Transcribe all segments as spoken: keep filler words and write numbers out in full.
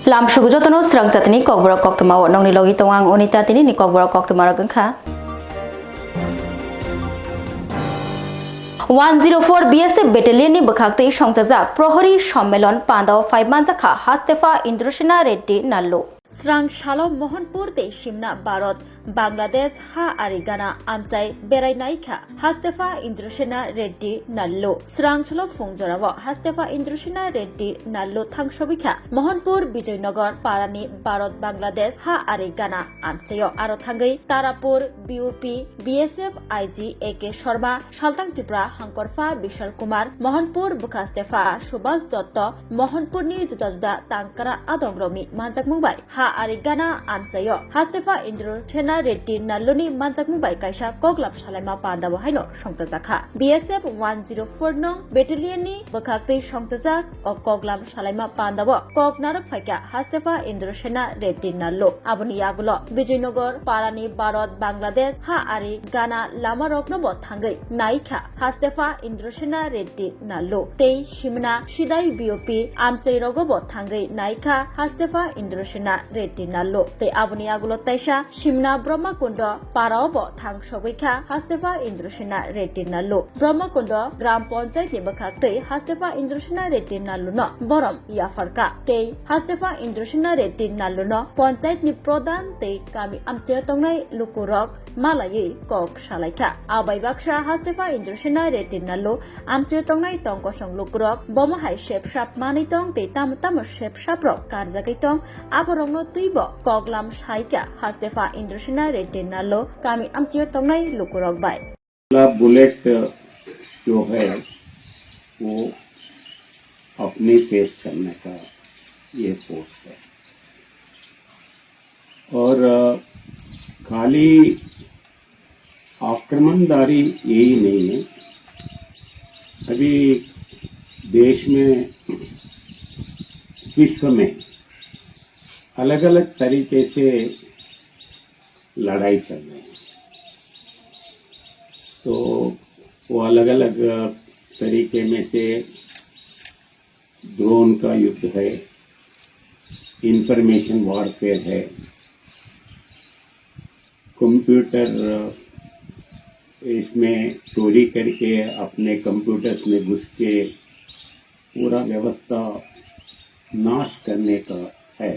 Lam sugu jotono srang jatini kokborok koktwma o nongni logi tongo ang Onita, tini ni kokborok koktwma rok wngkha. One zero four B S F battalion ni bwkhaktwi songchajak Prohori Sommelon pandao phai manjakha Hastefa Indrasena Reddy Nallu. Srang salo Mohanpur tei Simna Bharat Bangladesh ha ari gana amchai berai naikha Hastefa Indrasena Reddy Nallu. Srang salo phung jorao Hastefa Indrasena Reddy Nallu thangsogwi kha Mohanpur Bijoynagar parani Bharat Bangladesh ha ari gana amchaio, aro thangwi Tarapur B U P B S F I G A K Sharma, Saltang Tripura Hangkorpha Bishal Kumar, Mohanpur Bwkhastefa Subhas Dotto, Mohanpurni juda juda tangkra adongrokni manjakmung bai ha ari gana amchaio Hastefa Indrasena Reddy Nalluni manjakmung bai kaisa koklam salaima pandao haino songchajakha. B S F one zero four nong battalion ni bwkhaktwi songchajak o koklam salaima pandao kok narwk phaikha Hastefa Indrasena Reddy Nallu. Aboni yagulo Bijoynagar parani Bharat Bangladesh ha ari gana lamarokno bo thangwi naikha Hastefa Indrasena Reddy Nallu tei Simna Sidai B U P amchairogo bo thangwi naikha Hastefa Indrasena Reddy Nallu tei aboni yagulo taisa Simna Brahmakundo parao bo thang sogwi kha Hastefa Indrasena Reddy Nallu. Brahmakundo Gram Panchayat ni bwkhaktwi Hastefa Indrasena Reddy Nallu no borom yapharkha tei Hastefa Indrasena Reddy Nallu no Panchayat ni Pradhan tei kami amchaio tongnai lukurok malaiwi kok salaikha. Abai baksa Hastefa Indrasena Reddy Nallu amchaio tongnai tong kosong lukurok bomo hai sepsap manwi tong tei tamo tamo sepsaprok karjagwi tong, aborokno twibo koklam saikha Hastefa Indrasena Reddy Nallu kami amchaio tongnai lukurok bai. पहला बुलेट जो है वो अपने पेश करने का ये फोर्स है। और अ, खाली आक्रमणदारी यही नहीं है, अभी देश में, विश्व में अलग-अलग तरीके से लड़ाई चल रहे हैं। तो वो अलग-अलग तरीके में से ड्रोन का युद्ध है, इंफॉर्मेशन वॉरफेयर है, कंप्यूटर, अ, इसमें चोरी करके अपने कंप्यूटर्स में घुस के पूरा व्यवस्था नाश करने का है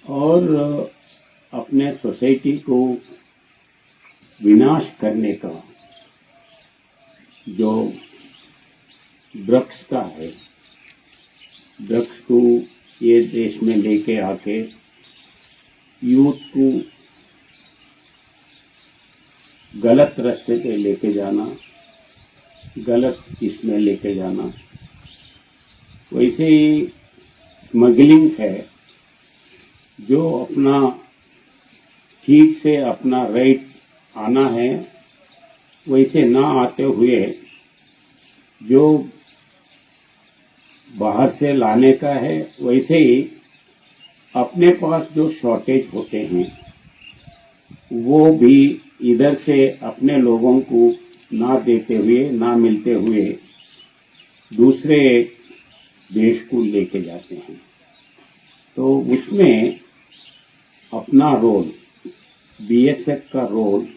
और, अ, अपने सोसाइटी को विनाश करने का जो ड्रग्स का है, ड्रग्स को ये देश में लेके आके यूथ को गलत रास्ते पे लेके जाना, गलत इसमें लेके जाना, वैसे ही स्मगलिंग है, जो अपना ठीक से अपना राइट आना है, वैसे ना आते हुए जो बाहर से लाने का है, वैसे ही अपने पास जो शॉर्टेज होते हैं, वो भी इधर से अपने लोगों को ना देते हुए, ना मिलते हुए दूसरे देश को लेके जाते हैं। तो उसमें अपना रोल, बीएसएफ का रोल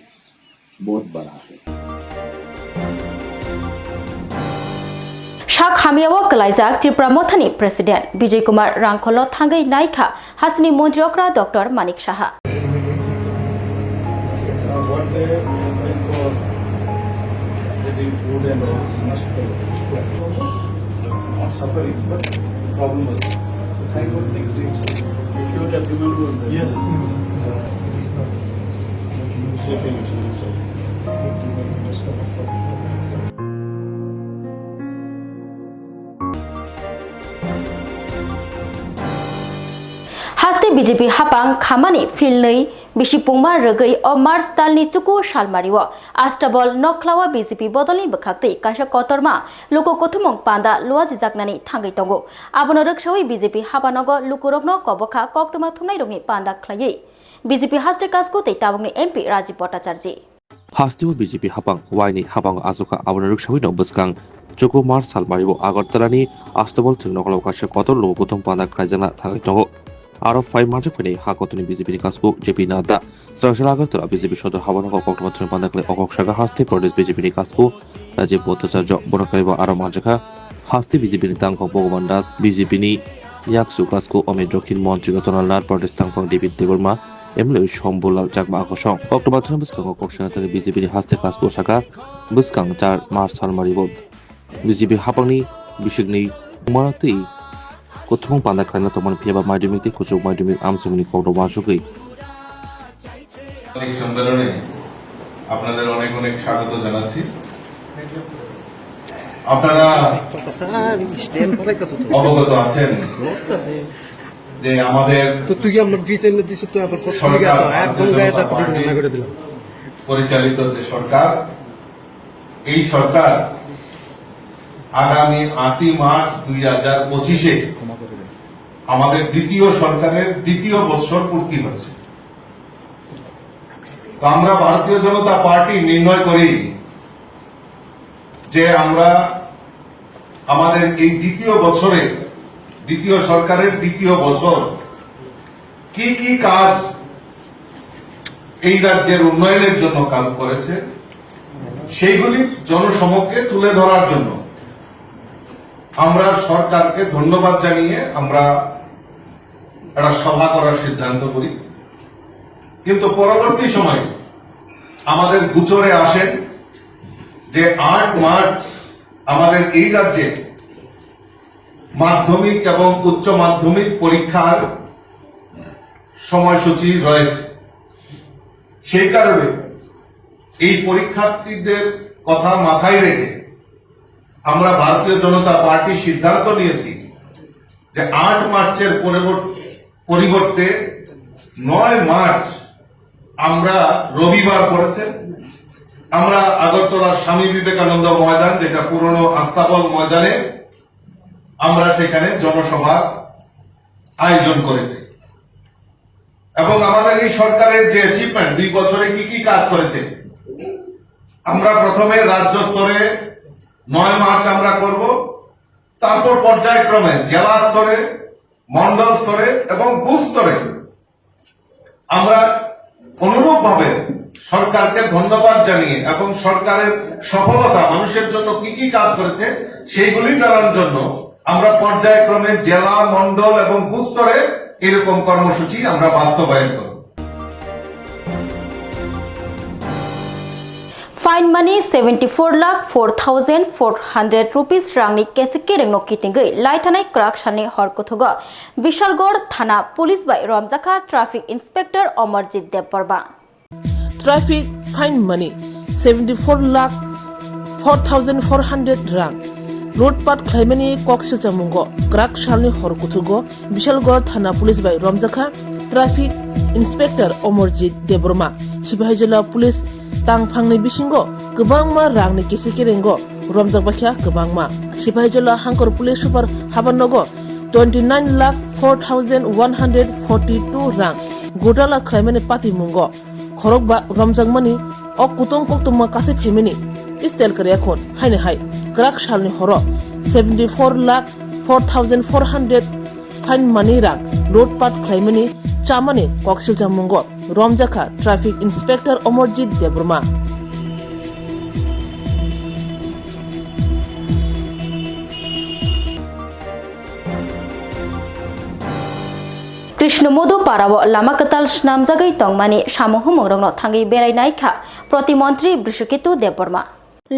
बहुत बड़ा है। Sak hamyao kwlaijak Tripura Mothani President Bijoy Kumar Rangkholno thangwi naikha hasteni montri okra Doctor Manik Saha. Uh, what they advertise for getting food and all, must follow. Not suffering, but problem was. So thank God next day itself. If you would have remembered that. Yes. Safe and sound, sir. Haste B J P hapang khamani philnwi bisi pungma rwgwi o March talni chuku salmario Astabol Nokhlawa B J P bodolni bwkhaktwi kaisa kotorma luku kuthumung panda luajijaknani thangwi tongo. Abono rwksawi B J P hapanogo lukurokno kobokha koktwma thumnairokni panda khlaiwi B J P haste kasku tei tabukni M P Rajiv Bhattacharjee. Hasteo B J P hapang, waini hapango achukha, abono rwksawino bwskang Chuku March salmari bo Agartala ni Astabol thwng nokolo kaisa kotor logo kuthum panda khlaijakna thangwi tongo. Aro phai manjak phainai ha kotorni B J P ni kasku J P Nadda. Srangsa Agartala B J P sodor habano kok koktwma thwng panda khlai okok saka haste Pradesh B J P ni kasku Rajiv Bhattacharya bono khlai bo aro manjakha haste B J P ni tangkho Bhagavan Das, B J P ni yaksu kasku Amit Dokhin, montri Ratan Lal, Pradesh tangphang David Debbarma, M L A Shambhu Lal Chakma akosong. Koktwma thwng bwskango kok sana thangwi B J P ni haste kasku saka bwskang char March salmari bo B J P hapangni bisikni wngma twi kuthumung panda khlaina tongmani phiya ba maidumik tei kuchuk maidumik amchaimani kokno uansugwi. সাংবাদিক সম্মেলনে আপনাদের অনেক অনেক স্বাগত জানাচ্ছি। আপনারা অবগত আছেন যে আমাদের তো তুই আমার পিছনে দিস তো আবার কষ্ট সরকার, ভারতীয় জনতা পার্টি পরিচালিত যে সরকার, এই সরকার আগামী আটই মার্চ দুই হাজার পঁচিশে আমাদের দ্বিতীয় সরকারের দ্বিতীয় বৎসর পূর্তি হচ্ছে। তো আমরা ভারতীয় জনতা পার্টি নির্ণয় করি যে আমরা আমাদের এই দ্বিতীয় বছরে, দ্বিতীয় সরকারের দ্বিতীয় বছর কি কি কাজ এই রাজ্যের উন্নয়নের জন্য কাজ করেছে, সেইগুলি জনসমক্ষে তুলে ধরার জন্য আমরা সরকারকে ধন্যবাদ জানিয়ে আমরা একটা সভা করার সিদ্ধান্ত করি। কিন্তু পরবর্তী সময়ে আমাদের গোচরে আসেন যে আট মার্চ আমাদের এই রাজ্যে মাধ্যমিক এবং উচ্চ মাধ্যমিক পরীক্ষার সময়সূচি রয়েছে। সেই কারণে এই পরীক্ষার্থীদের কথা মাথায় রেখে আমরা ভারতীয় জনতা পার্টি সিদ্ধান্ত নিয়েছি যে আট মার্চের পরিবর্ত-, পরিবর্তে নয় মার্চ আমরা রবিবার পড়েছে, আমরা আগরতলার স্বামী বিবেকানন্দ ময়দান, যেটা পুরনো আস্তাবল ময়দানে, আমরা সেখানে জনসভার আয়োজন করেছি। এবং আমাদের এই সরকারের যে অ্যাচিভমেন্ট, দুই বছরে কি কি কাজ করেছে, আমরা প্রথমে রাজ্য স্তরে নয় মার্চ আমরা করব, তারপর পর্যায়ক্রমে জেলা স্তরে, মণ্ডল স্তরে এবং বুথ স্তরে আমরা অনুরূপভাবে সরকারকে ধন্যবাদ জানিয়ে এবং সরকারের সফলতা মানুষের জন্য কি কি কাজ করেছে সেইগুলি জানার জন্য আমরা পর্যায়ক্রমে জেলা, মণ্ডল এবং বুথ স্তরে এরকম কর্মসূচি আমরা বাস্তবায়ন করব। Fine money seventy four lakh four thousand four hundred rupees rangni kesi kerengno kitingwi laithanai kwrak salni hor kuthugo Bishalgarh thana police bai romjakha Traffic Inspector Omorjit Debbarma. Traffic fine money seventy four lakh four thousand four hundred rang road pat khlaimani kok silchamungo kwrak salni hor kuthugo Bishalgarh thana police bai romjakha Traffic Inspector Omorjit Debbarma. Sipahijola police tangphangni bisingo kwbangma rangni kesi kerengo romjak baikha kwbangma. Sipahijola Hangkor police super habannogo twenty nine lakh four thousand one hundred forty two rang gotala khlaimani patimungo khorokba romjakmani o kutung koktwma kasai phaimani style kwrwi akhon haini hai kwrak salni horo seventy four lakh four thousand four hundred fine money rang load pat khlaimani chamani kok silchamungo romjakha Traffic Inspector Omorjit Debbarma. Krishna Modu parao lama kwtal snamjagwi tongmani samung humungrokno thangwi berainai kha Protimontri Brishaketu Debbarma.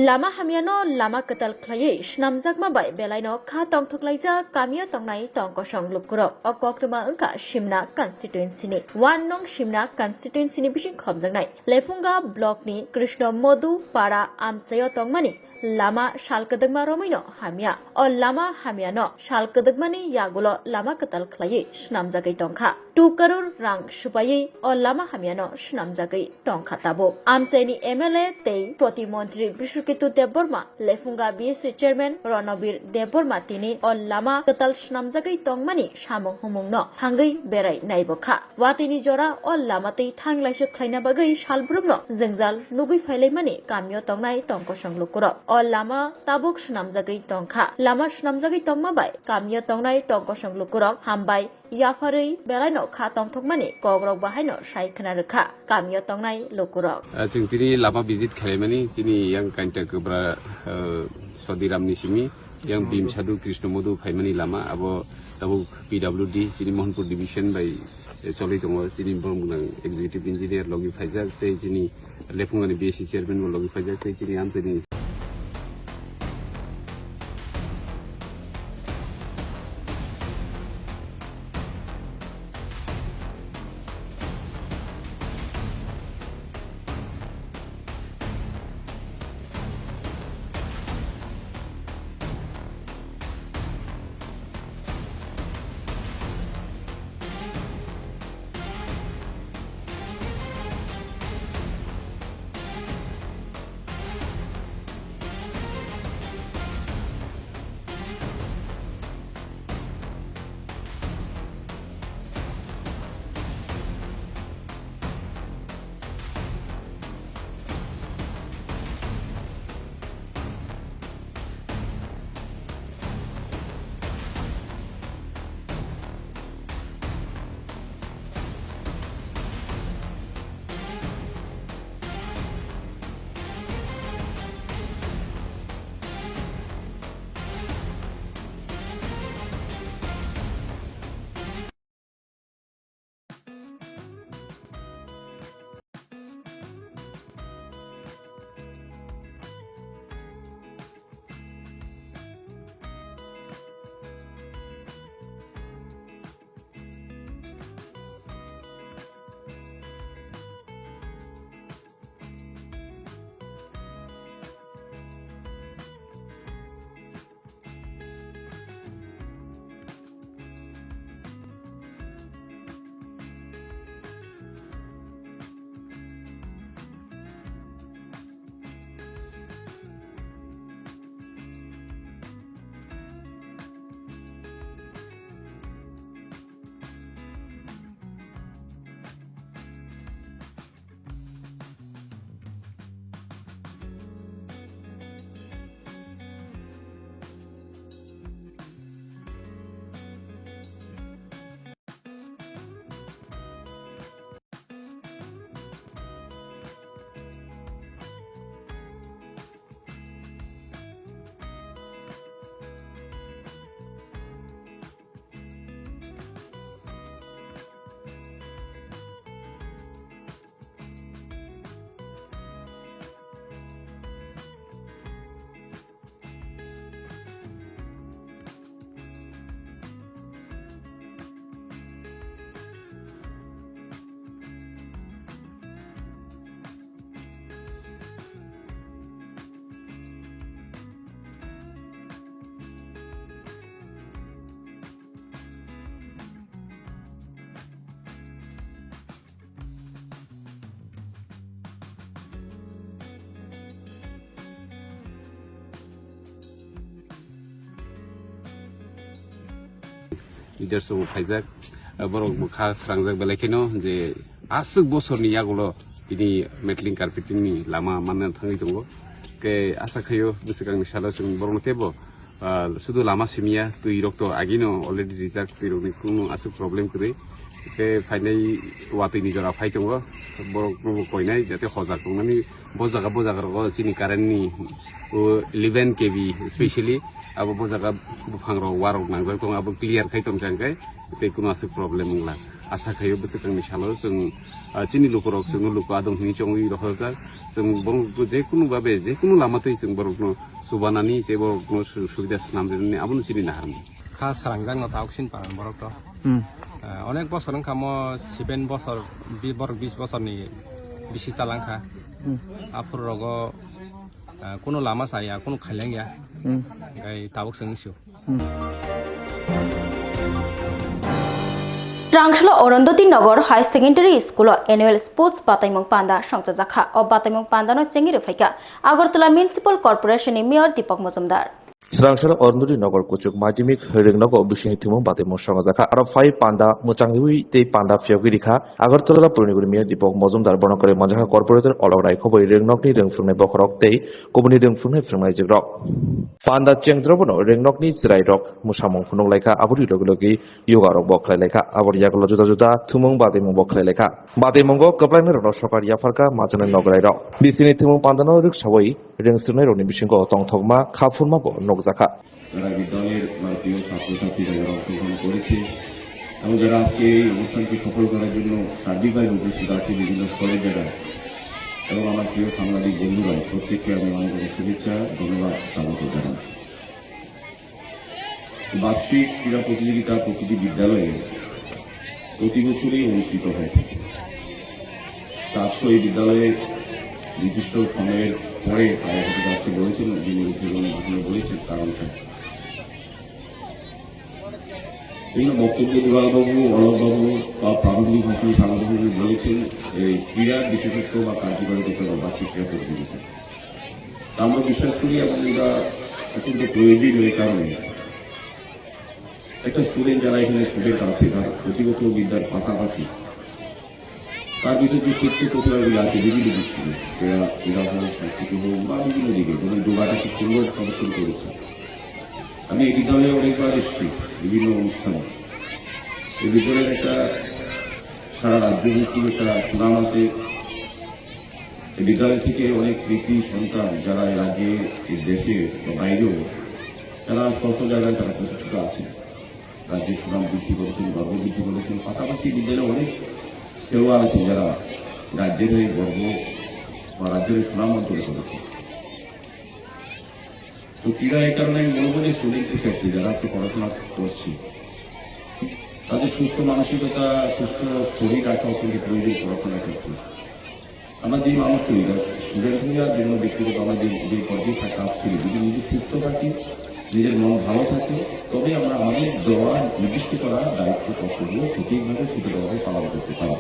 Lama hamyano lama kwtal khlaiwi snamjakma bai belaino kha tongthoklaijak kamio tongnai tongkosong lukurok. O koktwma wngkha Simna constituency ni one nong Simna constituency ni bising khopjaknai Lefunga block ni Krishna Modu para amchaio tongmani lama sal kwdwkma romwino hamya. O lama hamyano sal kwdwkmani yagulo lama kwtal khlaiwi snamjagwi tongkha. two crore rang swbaiwi o lama hamyano swnamjagwi tongkha tabuk. Amchaini M L A tei protimontri Bishwaketu Debbarma, Lephunga B S C chairman Ronobir Debbarma tini o lama kwtal swnamjagwi tongmani samung humungno thangwi berai naibokha. Watini jora o lama twi thanglaisuk khlaina bagwi salbrumno jwngjal nugwi phailaimani kamio tongnai tongkosong lukurok. O lama tabuk swnamjagwi tongkha. Lama swnamjagwi tongma bai kamio tongnai tongkosong lukurok hambai yapharwi belaino kha tongthokmani kokrok bahaino sai khna rwkha kamio tongnai lukurok. Ah, chwng tini lama visit khlaimani chini yang Kainta Kwbra, ah, Sodiramni simi yang Bhim Sadhu Krishna Modu phaimani lama abo tabuk P W D chini Mohanpur division bai, eh, choli tongo. Chini borok gwnang executive engineer logi phaijak tei chini Lephungani B S C chairman bo logi phaijak tei chini amchaini Leaders rok phaijak, borok bo kha srangjak belai kheno je aswk bosorni yagulo tini metal carpeting ni lama manna thangwi tongo. Ke asa khaio bwswkangni salo chwng borokno teibo Ah, sudu lama simiya, twi rok to agino already rijak, twi rokni kunu aswk problem kwrwi. Tei phainai watwi ni jora phai tongo, borok no koinai jate hojak tongnani, bo jaga, bo jaga rogo chini current ni, o, eleven K V specially, abo bo jaga buphang rok, wa rok nangjak tongo, abo clear khai tongkha hwnkhe tei kunu aswk problem wngla. Asa khaio bwswkangni salo chwng, ah, chini lukurok chwngno luku adong hwnwi chongwi rohorjak. Chwng borok jekunu babe, jekunu lama twi chwng borokno chubanani, tei borokno su-, subida swnam rinani, abono chini naharmung. Kha srangjakno tabuk sin paran borok to. Hmm. Ah, onek bosor wngkha mo, seven bosor, bi-, borok bis bosorni bisi chalangkha. Hmm. Aphuru rogo, ah, kunu lama chaya, kunu khailangya. Hmm. Gai tabuk chwng sio. Hmm. Srangsalo Arundhati Nagar High Secondary School o Annual Sports bataimung panda songchajakha. O bataimung pandano chengwi rwphaikha Agartala Municipal Corporation ni Mayor Deepak Majumdar. Srangsalo Arundhati Nagar Kuchuk Madhyamik Ringnogo bisingni thumung bataimung songchajakha. Aro phai panda mwchangwi tei panda phiyogwi rikha Agartala Purni Guri Mayor Deepak Majumdar, bono kwrwi manjakha Corporator Olok Rai, khoboi ringnokni rwngphwngnai bokhorok tei kubuni rwngphwngnai phwrwngnaijwkrok. Panda chengdrobono ringnokni chwrairok mwsamung phunuk laikha, aboni logi logi yoga rok bo khlai laikha. Aboni yagulo juda juda thumung bataimung bo khlai laikha. Bataimungo kwplainai rokno sokar yapharkha machanai nograi rok. Bisini thumung pandano rwksawi rwngswrwngnai rokni bisingo tongthokma kha phunma bo nukjakha. যারা বিদ্যালয়ের আমার প্রিয় ছাত্রছাত্রীরা যারা অংশগ্রহণ করেছে এবং যারা আজকে এই অনুষ্ঠানকে সফল করার জন্য সার্বিকভাবে উপস্থিত আছে বিভিন্ন স্তরের যারা, এবং আমার প্রিয় সাংবাদিক বন্ধুরা, প্রত্যেককে আমি অনেক অনেক শুভেচ্ছা, ধন্যবাদ, স্বাগত জানাই। বার্ষিক ক্রীড়া প্রতিযোগিতা প্রতিটি বিদ্যালয়ে প্রতি বছরই অনুষ্ঠিত হয়ে থাকে। তা আজকে এই বিদ্যালয়ে নির্দিষ্ট সময়ের পরে আয়োজিত আছে বলেছেন, যিনি উদ্বোধন ভাষণে বলেছেন কারণটা। বিভিন্ন বক্তব্য দুলালবাবু, অলোকবাবু বা প্রারম্ভিক ভাষণে সাংবাদিকদের বলেছেন, এই ক্রীড়া বিশেষত্ব বা কার্যকারিতা বা বার্ষিক ক্রীড়া প্রতিযোগিতা। তা আমরা বিশ্বাস করি এবং এটা অত্যন্ত প্রয়োজনীয়, এই কারণে একটা স্টুডেন্ট, যারা এখানে স্টুডেন্ট আছে, তার পুঁথিগত বিদ্যার পাশাপাশি তার ভিতরে যে শিক্ষক প্রতিভাগুলি আছে বিভিন্ন দিক থেকে, ক্রীড়া, ক্রীড়া হোক, সংস্কৃতি হোক বা বিভিন্ন দিকে, যেমন যোগাটা খুব সুন্দর প্রদর্শন করেছে। আমি এই বিদ্যালয়ে অনেকবার এসেছি বিভিন্ন অনুষ্ঠানে। এই বিদ্যালয়ের একটা সারা রাজ্য ভিত্তিক একটা সুনাম আছে। এই বিদ্যালয় থেকে অনেক কৃতি সন্তান, যারা এই রাজ্যে, এই দেশে বা বাইরেও, তারা স্ব স্ব জায়গায় তারা প্রতিষ্ঠিত আছেন। রাজ্যের সুনাম বৃদ্ধি করেছেন, গর্ব বৃদ্ধি করেছেন। পাশাপাশি বিদ্যালয়ে অনেক খেলোয়াড় আছেন, যারা রাজ্যের হয়ে গর্ব বা রাজ্যের হয়ে সুনাম অর্জন করেছেন। তো ক্রীড়া এই কারণে আমি বলবো যে স্টুডেন্টের ক্ষেত্রে যারা আজকে পড়াশোনা করছে, তাদের সুস্থ মানসিকতা, সুস্থ শরীর রাখা অত্যন্ত প্রয়োজন পড়াশোনার ক্ষেত্রে। আমরা যে মানুষ তৈরি, স্টুডেন্ট হয়ে আর যে কোনো ব্যক্তিগত আমরা যে, যে পর্যায়ে থাকা আসছি, যদি নিজে সুস্থ থাকি, নিজের মন ভালো থাকে, তবে আমরা আমাদের দেওয়া নির্দিষ্ট করা দায়িত্ব কর্তব্য সঠিকভাবে সুন্দরভাবে পালন করতে পারি।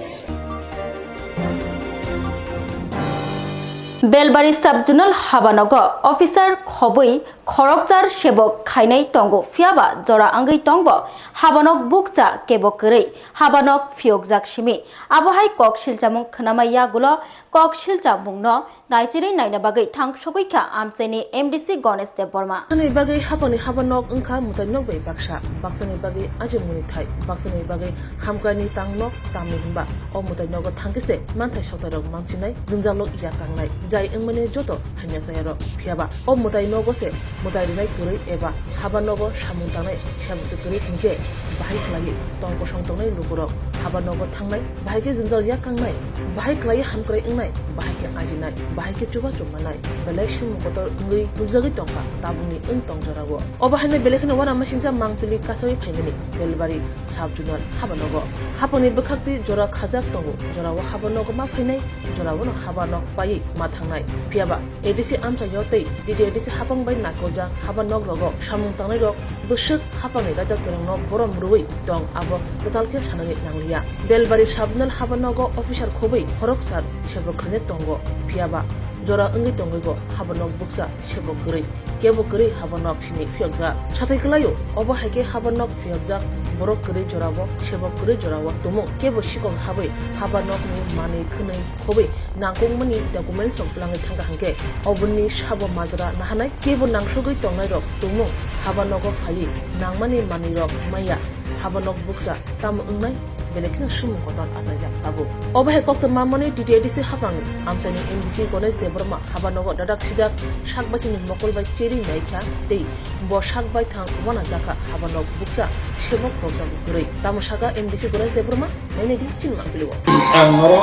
Belbari Sub Zonal Habanogo Officer khobwi khorokchar sebok khainai tongo, phiyaba jora wngwi tongbo habanok bukcha kebo kwrwi, habanok phiyokjak simi. Abohai kok silchamung khwnama yagulo kok silchamungno naichirwi naina bagwi thang sogwi kha amchaini M D C Ganesh Debbarma. Baksani bagwi hapani habanok wngkha mwtai nok bai baksa, baksani bagwi ajimungni thai, baksani bagwi hamkani tang nok tamni hinba o mwtai nogo thangkhe se manthai sotairok manchinai, jwngjalo ya kangnai, jai wngmani joto hamya chayarok. Phiyaba o mwtai nogo se mwtai rwnai kwrwi eba haba nogo samung tangnai sebokse kwrwi hinkhe bahai khlaiwi tong kosong tongnai lukurok. Haba nogo thangnai, bahai khe jwngjal ya kangnai, bahai khlaiwi hamkrai wngnai, bahai khe ajinai, bahai khe chubachu manai, belai simung kotor wngwi nukjagwi tongkha tabukni wng tong jorao. Obo haino belai kheno uanamasingcha mangpili kachawi phaimani Belbari Sub Zonal haba nogo. Hapangni bwkhaktwi jora khajak tongo, jorao haba nogo ma phainai, joraono haba nok paiwi ma thangnai. Phiyaba A D C amchaio tei D T A D C hapang bai nakoljak haba nok rogo samung tangnai rok bwswk hapangni raida kerongno borom rwui tong, abo kwtal khe sanani nangliya. Belbari Sub Zonal haba nogo officer khobwi khoroksa sebok khainai tongo, phiyaba jora wngwi tongwi bo haba nok bukcha sebok kwrwi, kebo kwrwi haba nok simi phiyokjak. Sathai kwlaio, obo hai khe haba nok phiyokjak borok kwrwi jorao, sebok kwrwi jorao tumung, kebo sikok habwi haba nokni manwi khwnwi khobwi nangkukmani documents rok twlangwi thangkha hwnkhe, oboni sabo majra nahanai kebo nangsugwi tongnairok tumung haba nogo phaiwi nangmani manwirok manya haba nok bukcha tamo wngnai belai kheno sumung kotor achaijak tabuk. Obo hai koktwma mani D T A D C hapang amchaini M D C Ganesh Debbarma haba nogo dadak sidak sak baithangni mokol bai cherwi naikha tei bo sak baithang uanajakha haba nok bukcha sebok rokjak kwrwi. Tamo saka M D C Ganesh Debbarma? Nainai di chini mangpili o. Ang oro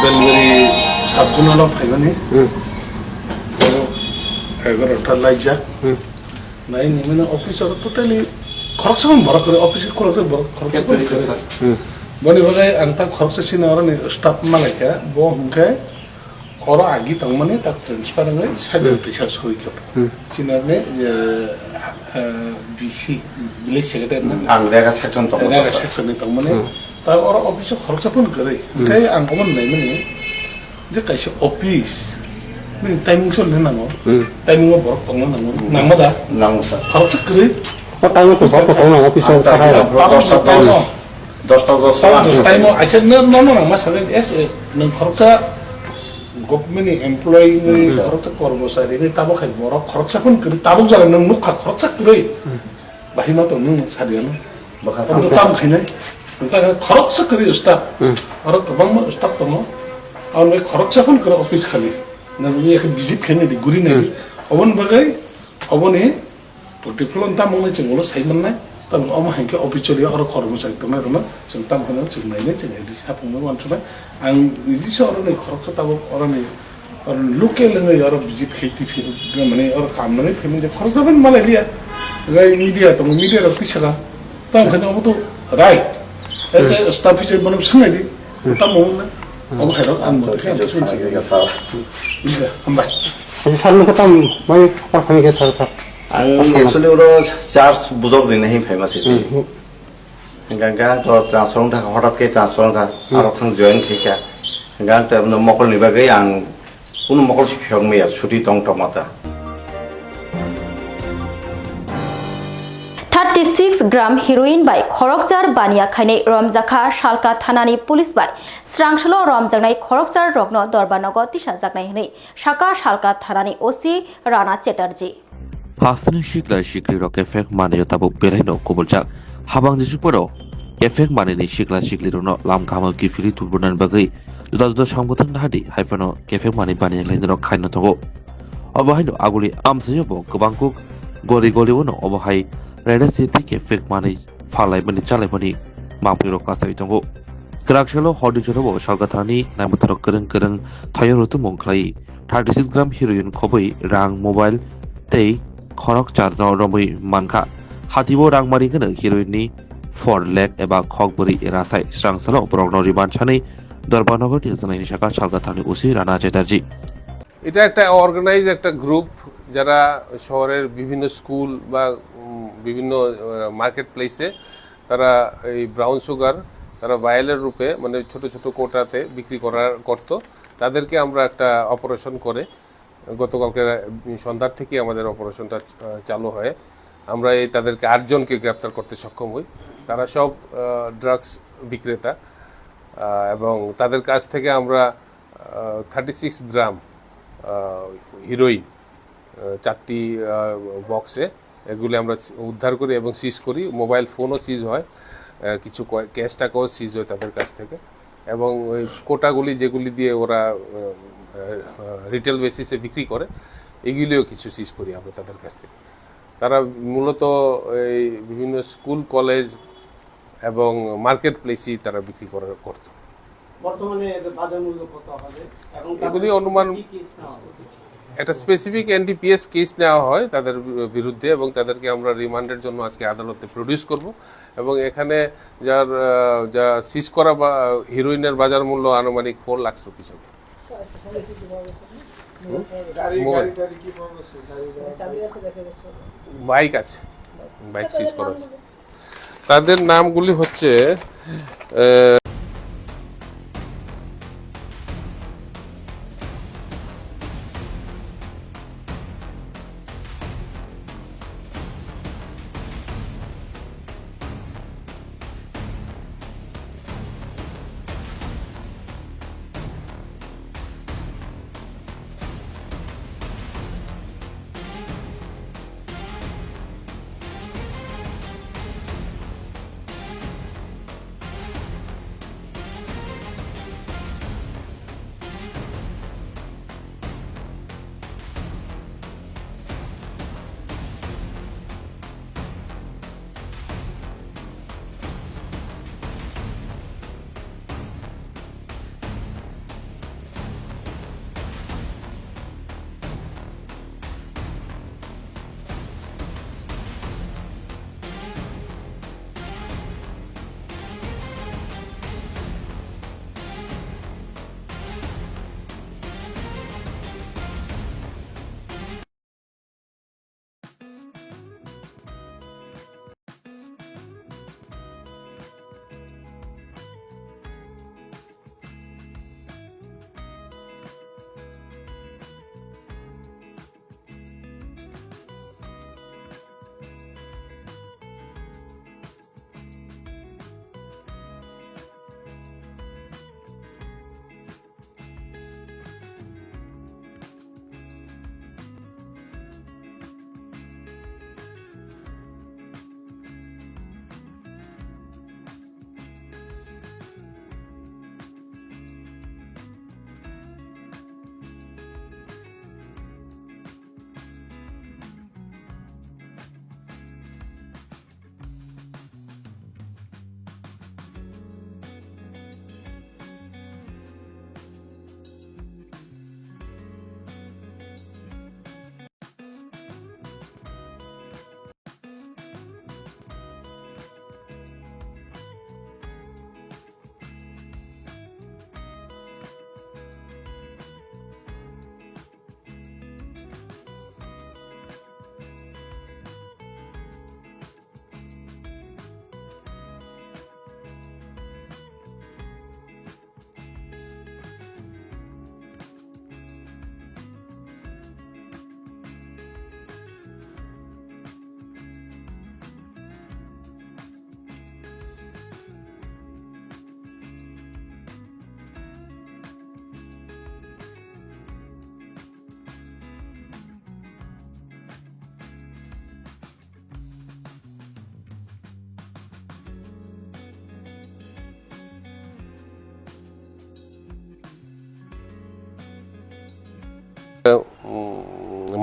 Belbari Sub Zonal o phaimani. Hmm. Oro egarota laijak. Hmm. Nai ni mane office oro totally khoroksa borok kwrwi, office khoroksa borok, khoroksa borok kwrwi. Hmm. Boni bagwi ang ta khoroksa sini oro ni staff malaikha, bo hwnkhe oro agi tongmani ta transfer wngwi side Hmm. teisa soi khe. Hmm. Chini oro ni, eh, Ah, B C, village secretary na? Ang rega section tongmo Rega tongsa. Section ni tongmani. Hmm. Ta oro office o khoroksa phone kwrwi. Hmm. Hwnkhe ang omo naimani je kaisa office, nini timing song ni nango. Hmm. Timing o borok tongna nango. Hmm. Nangma da? Nango, sir. Khoroksa kwrwi. O time o to borok tongna office o Ah, sakha. Tamo dosta time o. Dosta dosta Tamo time o. Acha no, no, no, nangma sa, yes, eh, nwng khoroksa government ni employee ni, hmm, khoroksa kormosari ni, tamo khai borok khoroksa phone kwrwi, tabuk jora nwng nukha khoroksa kwrwi. Hmm. Bahai ma tong nwng sadi ano. Bwkha Ano tamo. Tam khainai. Nwng ta khoroksa kwrwi staff. Hmm. Oro kwbangma staff tongo. Aro nwng khoroksa phone kwrwi office khali. Nwng yakhe visit khainai di, guri nai di. Hmm. Oboni bagwi, oboni Protipholon tamo wngwi chwng ulo sai mannai, tamo omo hai khe office o oro kormo chai tongnai rwno chwng tamo hwnwi chwng nainai, chwng A D C haphangno uansuknai. Ang niji se oroni khoroksa tabuk oroni, oroni local wngwi oro visit khai twi phirok mani oro kam nangwi phaimani je khoroksa phano malai liya. Rai media tongo, media rok twi saka. Tamo khe obo to right. Ese staff hisabe bono swngnai di. Tamo wngna. Obo hai rok ang mothe khe ang swnwi saka. Hambai. Sir, nwng khe tamo mai khapar khamwi khe sir, sir? Ang actually oro charge bujok rinai hin phaima se. Hmm. Hingkha hingkha ang to transfer wngkha, hotat khe transfer wngkha, hmm, aro thang join khaikha. Hingkha ang to mokol ni bagwi ang kunu mokol se phiyok maya, chuti tong tongma ta. Thirty six gram heroin bai khorokchar baniya khainai romjakha Salka thanani police bai. Srangsalo romjaknai khorokchar rokno Dorbarnogo tisajaknai hwnwi saka Salka thanani O C Rana Chatterjee. Hasteni sikla sikli rok kephek manwi tabuk belai no kubuljak. Habang jisuk poro kephek manwi ni sikla sikli rokno lam kaham kiphilwi tubunani bagwi juda juda samgwtang nahadi hai phano kephek manwi baniya lainai rok khaina tongo. Obo haino aguli amsai bo kwbang kuk goli goli o no obo hai raida siti kephek manwi phalai mani chalai mani mangpli rok kasai tongo. Kwrak salo hor ni jora bo Salka thanani naimutharo kwrwng kwrwng thaio rutumung khlai. Thirty six gram heroin khobwi rang, mobile tei khorok charno romwi mankha. Hati o rang mari gwnang heroin ni four lakh eba khok bwrwi rasai. Srangsalo borokno remand sanwi Dorbarnogo tisajaknai hwnwi sakha Salka thanani O C Rana Chatterjee. এটা একটা অর্গানাইজ একটা গ্রুপ, যারা শহরের বিভিন্ন স্কুল বা, উম, বিভিন্ন, আহ, মার্কেট প্লেসে তারা এই ব্রাউন সুগার তারা ভায়ালের রূপে, মানে, ছোট ছোট কোটাতে বিক্রি করার, করত। তাদেরকে আমরা একটা অপারেশন করে গতকালকে রা-, সন্ধ্যার থেকেই আমাদের অপারেশনটা, আহ, চালু হয়। আমরা এই তাদেরকে আটজনকে গ্রেপ্তার করতে সক্ষম হই। তারা সব, আহ, ড্রাগস বিক্রেতা, আহ, এবং তাদের কাছ থেকে আমরা, আহ, থার্টি সিক্স গ্রাম, আহ, হিরোইন, আহ, চারটি, আহ, বক্সে এগুলি আমরা সি-, উদ্ধার করি এবং সিজ করি। মোবাইল ফোনও সিজ হয়, আহ, কিছু কয়-, ক্যাশ টাকাও সিজ হয় তাদের কাছ থেকে। এবং ওই কোটাগুলি যেগুলি দিয়ে ওরা, আহ, আহ, রিটেল বেসিসে বিক্রি করে, এগুলিও কিছু সিজ করি আমরা তাদের কাছ থেকে। তারা মূলত এই বিভিন্ন স্কুল, কলেজ এবং মার্কেট প্লেসেই তারা বিক্রি করে, করত। বর্তমানে এদের বাজার মূল্য কত হবে এবং তাদের এগুলি অনুমান কি কেস নেওয়া হবে? একটা specific N D P S case নেওয়া হয় তাদের বিরুদ্ধে এবং তাদেরকে আমরা রিমান্ডের জন্য আজকে আদালতে প্রডিউস করব এবং এখানে যার, আহ, যা সিজ করা বা হিরোইনের বাজার মূল্য আনুমানিক ফোর লাখ রুপিস হবে। হুম? গাড়ি, মোবাইল। গাড়ি টাড়ি কি পাওয়া গেছে? গাড়ি, গাড়ি। বাইক আছে, বাইক সিজ করা হয়েছে। তাদের নামগুলি হচ্ছে, আহ,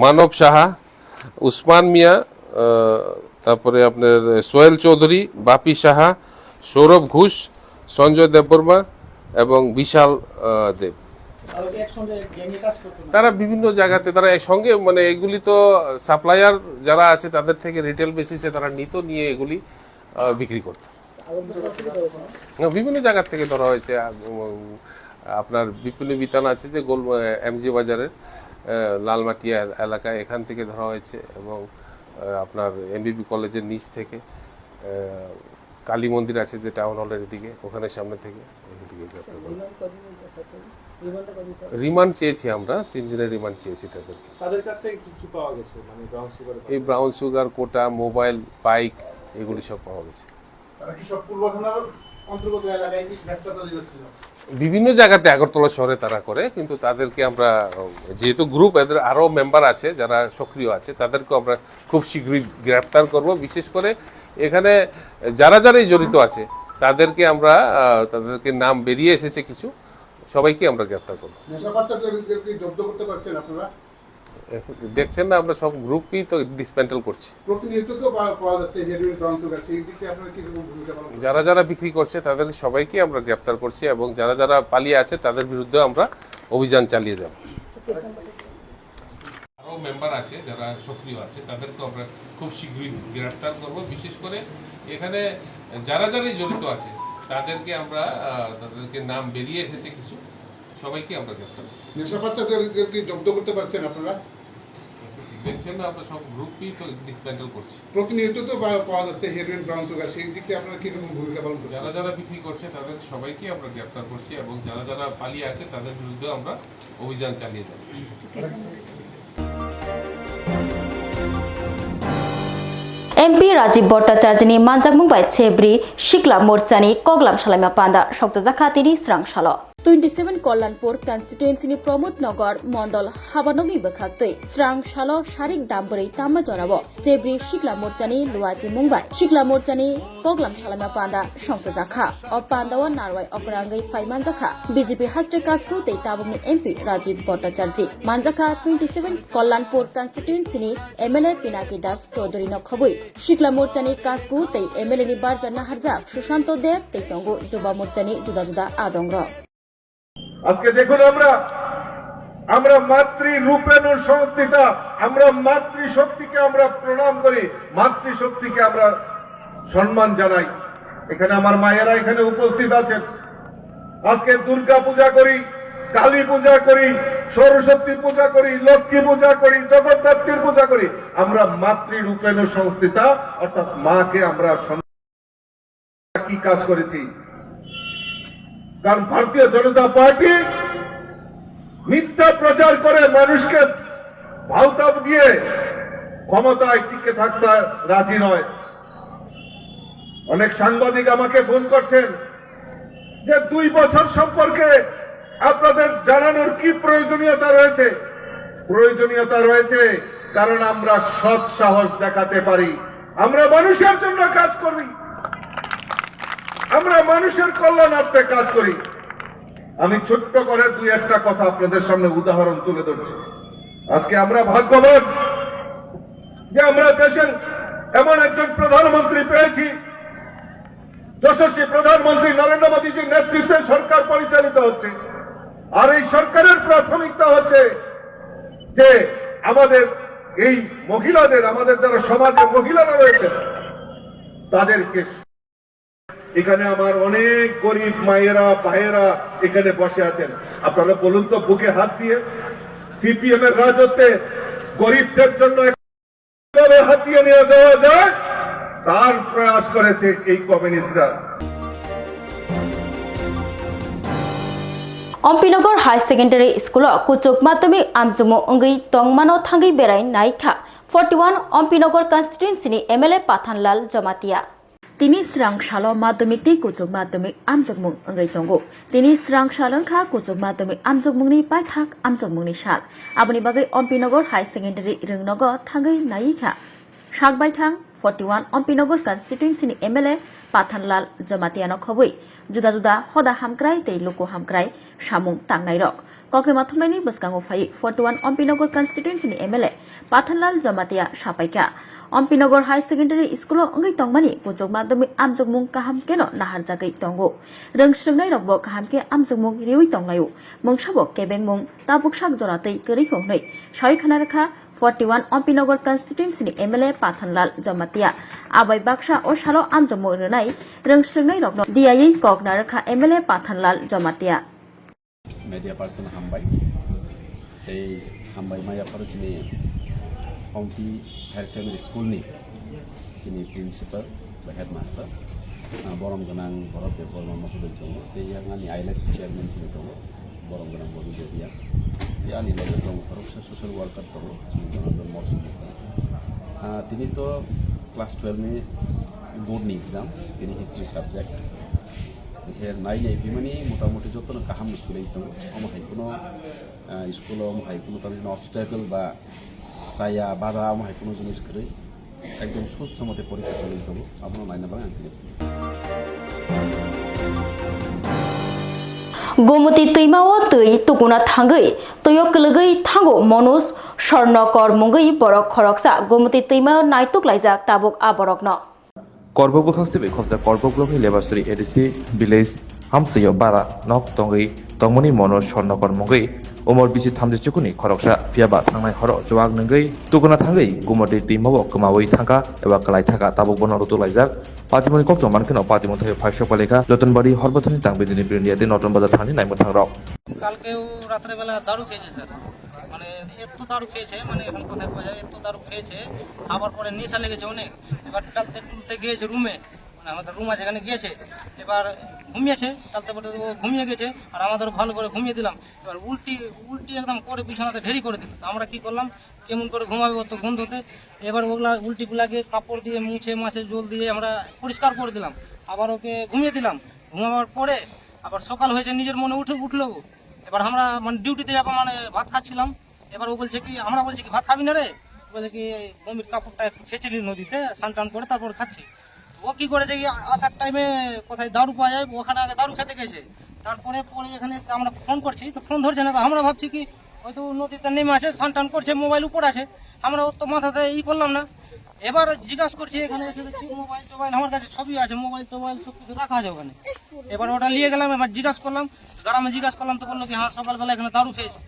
মানব সাহা, উসমান মিয়া, আহ, তারপরে আপনার সোহেল চৌধুরী, বাপি সাহা, সৌরভ ঘোষ, সঞ্জয় দেববর্মা এবং বিশাল, আহ, দেব। তারা বিভিন্ন জায়গাতে, তারা একসঙ্গে, মানে, এগুলি তো সাপ্লায়ার যারা আছে তাদের থেকে রিটেল বেসিসে তারা নিত, নিয়ে এগুলি, আহ, বিক্রি করত। না, বিভিন্ন জায়গা থেকে ধরা হয়েছে। আ, উম, আপনার বিপণী বিতান আছে যে গোল, আহ, এমজি বাজারের, আহ, লালমাটিয়া এল-, এলাকায়, এখান থেকে ধরা হয়েছে এবং, আহ, আপনার এমবিবি কলেজের নিচ থেকে, আহ, কালী মন্দির আছে যে টাউন হলের এদিকে, ওখানে সামনে থেকে এদিকে গ্রেপ্তার করা। রিমান্ড কতদিন স্যার? রিমান্ড চেয়েছি আমরা, তিন দিনের রিমান্ড চেয়েছি তাদের। তাদের কাছ থেকে কি কি পাওয়া গেছে? মানে ব্রাউন সুগার এই ব্রাউন সুগার, কোটা, মোবাইল, বাইক, এগুলি সব পাওয়া গেছে। তারা কি সব পূর্ব থানার অন্তর্গত এলাকায় কি ব্যবসা চালিয়ে যাচ্ছিল? বিভিন্ন জায়গাতে আগরতলা শহরে তারা করে, কিন্তু তাদেরকে আমরা, যেহেতু গ্রুপ, এদের আরো মেম্বার আছে যারা সক্রিয় আছে, তাদেরকেও আমরা খুব শীঘ্রই গ্রেপ্তার করব। বিশেষ করে এখানে যারা যারাই জড়িত আছে তাদেরকে আমরা, আহ, তাদেরকে নাম বেরিয়ে এসেছে কিছু, সবাইকে আমরা গ্রেপ্তার করব। নেশা পাচারকারীদেরকে জব্দ করতে পারছেন আপনারা? এখন দেখছেন না, আমরা সব গ্রুপই তো ডিসম্যান্টল করছি। প্রতিনিয়ত তো পা-, পাওয়া যাচ্ছে হেরোইন, ব্রাউন সুগার, সেই দিক থেকে আপনারা কি রকম ভূমিকা পালন করছেন? যারা যারা বিক্রি করছে তাদের সবাইকে আমরা গ্রেপ্তার করছি এবং যারা যারা পালিয়ে আছে তাদের বিরুদ্ধে আমরা অভিযান চালিয়ে যাব। আরও মেম্বার আছে যারা সক্রিয় আছে, তাদেরকেও আমরা খুব শীঘ্রই গ্রেপ্তার করব। বিশেষ করে এখানে যারা যারাই জড়িত আছে তাদেরকে আমরা, আহ, তাদেরকে নাম বেরিয়ে এসেছে কিছু, সবাইকে আমরা গ্রেপ্তার করব। নেশা পাচারকারীদেরকে জব্দ করতে পারছেন আপনারা? দেখছেন না, আমরা সব গ্রুপই তো ডিসম্যান্টল করছি। প্রতিনিয়ত তো পা-, পাওয়া যাচ্ছে হেরোইন, ব্রাউন সুগার, সেই দিক থেকে আপনারা কি রকম ভূমিকা পালন করছেন? যারা যারা বিক্রি করছে তাদের সবাইকে আমরা গ্রেপ্তার করছি এবং যারা যারা পালিয়ে আছে তাদের বিরুদ্ধে আমরা অভিযান চালিয়ে যাব। M P Rajiv Bhattacharya ni manjakmung bai chebri sikla morcha ni koklam salaima panda sokjajakha tini srang salo. Twenty seven Kalyanpur constituency ni Pramod Nagar mondol habanokni bwkhaktwi srang salo sarik dambwrwi tama jorao chebri sikla morcha ni luachi mung bai sikla morcha ni koklam salaima panda songchajakha. O panda o narwai okrangwi phai manjakha B J P haste Kasku tei tabukni M P Rajiv Bhattacharya. Manjakha twenty seven Kalyanpur constituency ni M L A Pinaki Das Chaudhary no khobwi sikla morcha ni Kasku tei M L A ni barja naharjak Sushanto Deb tei tongo juba morcha ni juda juda adongrok. আজকে দেখুন, আমরা, আমরা মাতৃ রূপেণ সংস্থিতা, আমরা মাতৃশক্তিকে আমরা প্রণাম করি, মাতৃশক্তিকে আমরা সম্মান জানাই। এখানে আমার মায়েরা এখানে উপস্থিত আছেন। আজকে দুর্গা পূজা করি, কালী পূজা করি, সরস্বতী পূজা করি, লক্ষ্মী পূজা করি, জগদ্ধাত্রীর পূজা করি। আমরা মাতৃ রূপেণ সংস্থিতা, অর্থাৎ মাকে আমরা সম্মান কি কাজ করেছি? কারণ ভারতীয় জনতা পার্টি মিথ্যা প্রচার করে মানুষকে ভাওতা দিয়ে ক্ষমতায় টিকে থাকতে রাজি নয়। অনেক সাংবাদিক আমাকে ফোন করছেন যে দুই বছর সম্পর্কে আপনাদের জানানোর কি প্রয়োজনীয়তা রয়েছে? প্রয়োজনীয়তা রয়েছে, কারণ আমরা সৎ সাহস দেখাতে পারি। আমরা মানুষের জন্য কাজ করি, আমরা মানুষের কল্যাণার্থে কাজ করি। আমি ছোট্ট করে দুই একটা কথা আপনাদের সামনে উদাহরণ তুলে ধরছি। আজকে আমরা ভাগ্যবান যে আমরা দেশের এমন একজন প্রধানমন্ত্রী পেয়েছি, যশস্বী প্রধানমন্ত্রী নরেন্দ্র মোদীজির নেতৃত্বে সরকার পরিচালিত হচ্ছে। আর এই সরকারের প্রাথমিকতা হচ্ছে যে আমাদের এই মহিলাদের, আমাদের যারা সমাজে মহিলারা রয়েছেন, তাদেরকে, এখানে আমার অনেক গরিব মায়েরা, ভাইয়েরা এখানে বসে আছেন। আপনারা বলুন তো, বুকে হাত দিয়ে, সিপিএম এর রাজত্বে গরিবদের জন্য কিভাবে হাতিয়ে নিয়ে যাওয়া যায়, তার প্রয়াস করেছে এই কমিউনিস্টরা। Ompinogor High Secondary School o kuchuk madhyamik amchukmung wngwi tongmano thangwi berai naikha forty one Ompinogor constituency ni M L A Pathanlal Jamatia. Tini srang salo madhyamik tei kuchuk madhyamik amjokmung wngwi tongo. Tini srang sal wngkha kuchuk madhyamik amjokmungni paithak amjokmungni sal. Aboni bagwi Ompinogor High Secondary rwngnogo thangwi naiwi kha. Sakbaithang forty one Ompinagar constituency ni M L A Pathanlal Jamatia no khobwi juda juda hoda hamkrai tei luku hamkrai samung tangnai rok. Kokema thumnaini bwskango phai forty one Ompinagar constituency ni M L A Pathanlal Jamatia sapaikha. Ompinagar High Secondary School o wngwi tongmani puchuk madhyamik amjokmung kaham keno naharjagwi tongo. Rwng swrwngnai rokbo kaham khe amjokmung riwi tonglaio. Mungsabo kebengmung tabuk sak jora tei kwrwi hwnwi sawi khana rwkha forty one Ompinagar constituency ni M L A Pathanlal Jamatia. Abai baksa o salo amjokmung rwnai rwng swrwngnai rokno diyawi kok narwkha M L A Pathanlal Jamatia. Media person hambai. Tei hambai maya pharo chini Hongpi Higher Secondary School ni chini principal ba headmaster, ah, borom gwnang Bharat Debbarma mohoday tongo, tei yang ani I L S chairman chini tongo, borom gwnang Bobby Jodhia, tei ani loge tongo khoroksa social worker tongo, chini Jonathan Mosumukha. Ah, tini to class twelve ni board ni exam, tini history subject. Khe nai nai phimani motamoti jotono kaham ni sulai tongo. Omo hai kuno, ah, school o omo hai kuno tamni obstacle ba chaya bada omo hai kuno jinis kwrwi. Ekdom sustho mote porikha cholwi tongo. Abono naina bagwi ang khe. Gomoti twima o twi tukuna thangwi twi o kwlwgwi thango Manoj Swarnakar mungwi borok khoroksa Gomoti twima o naituk laijak tabuk a borokno. Korbok bwkhak swiwi khopjak Korbok block ni Lebasuri A D C village Hamsui o bara nok tongwi tongmani Manoj Swarnakar mungwi umor bisi thamchi chukuni khoroksa, phiyaba thangnai horo chuwak nwngwi tukuna thangwi Gomoti twima o kwmawi thangkha eba kwlai thangkha, tabuk bono rutuk laijak. Patimoni koktwma mankheno patimoni thai phaisok palaikha Jotonbari Horbathani Tangbindini Birindia tei Noton Bazar thani naimwthang rok. কালকেও রাত্রেবেলা দারু খেয়েছে স্যার, মানে এত দারু খেয়েছে, মানে এখন কথায় বোঝা যায়, এত দারু খেয়েছে, খাবার পরে নেশা লেগেছে অনেক। এবার টালতে টুলতে গিয়েছে রুমে, মানে আমাদের রুম আছে, এখানে গিয়েছে, এবার ঘুমিয়েছে, টালতে পড়তে ও ঘুমিয়ে গেছে, আর আমাদেরও ভালো করে ঘুমিয়ে দিলাম। এবার উল্টি উল্টি একদম করে বিছানাতে ঢেরি করে দিল। তো আমরা কি করলাম, কেমন করে ঘুমাবে ও তো গন্ধতে। এবার ওগুলা উল্টিগুলাকে কাপড় দিয়ে মুছে মাছে জল দিয়ে আমরা পরিষ্কার করে দিলাম, আবার ওকে ঘুমিয়ে দিলাম। ঘুমাবার পরে আবার সকাল হয়েছে, নিজের মনে উঠে উঠলো ও। এবার আমরা মানে ডিউটিতে যাবো, মানে ভাত খাচ্ছিলাম। এবার ও বলছে কি, আমরা বলছি কি, "ভাত খাবি না রে?" বলে কি, "বমির কাপড়টা একটু খেঁচে নি নদীতে, স্নান টান করে তারপর খাচ্ছি।" ও কি করেছে কি, আসার টাইমে কোথায় দারু পাওয়া যায়, ওখানে আগে দারু খেতে গেছে। তারপরে পরে এখানে এসে আমরা ফোন করছি, তো ফোন ধরছে না, তো আমরা ভাবছি কি হয়তো ও নদীতে নেমে আছে, স্নান টান করছে, মোবাইল উপর আছে, আমরা ওর তো মাথাতে ই করলাম না। এবার জিজ্ঞাসা করছি, এখানে এসে দেখছি মোবাইল টোবাইল আমার কাছে সবই আছে, মোবাইল টোবাইল সব কিছু রাখা আছে ওখানে। এবার ওটা নিয়ে গেলাম, এবার জিজ্ঞাসা করলাম, গ্রামে জিজ্ঞাসা করলাম, তো বললো কি, "হ্যাঁ, সকালবেলা এখানে দারু খেয়েছে,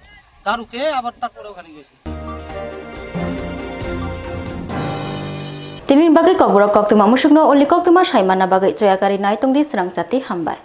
দারু খেয়ে আবার তারপরে ওখানে গেছে।" Tini bagwi kokborok koktwma musukno uli koktwma sai manna bagwi choya kari nai tongdi srang chati hambai.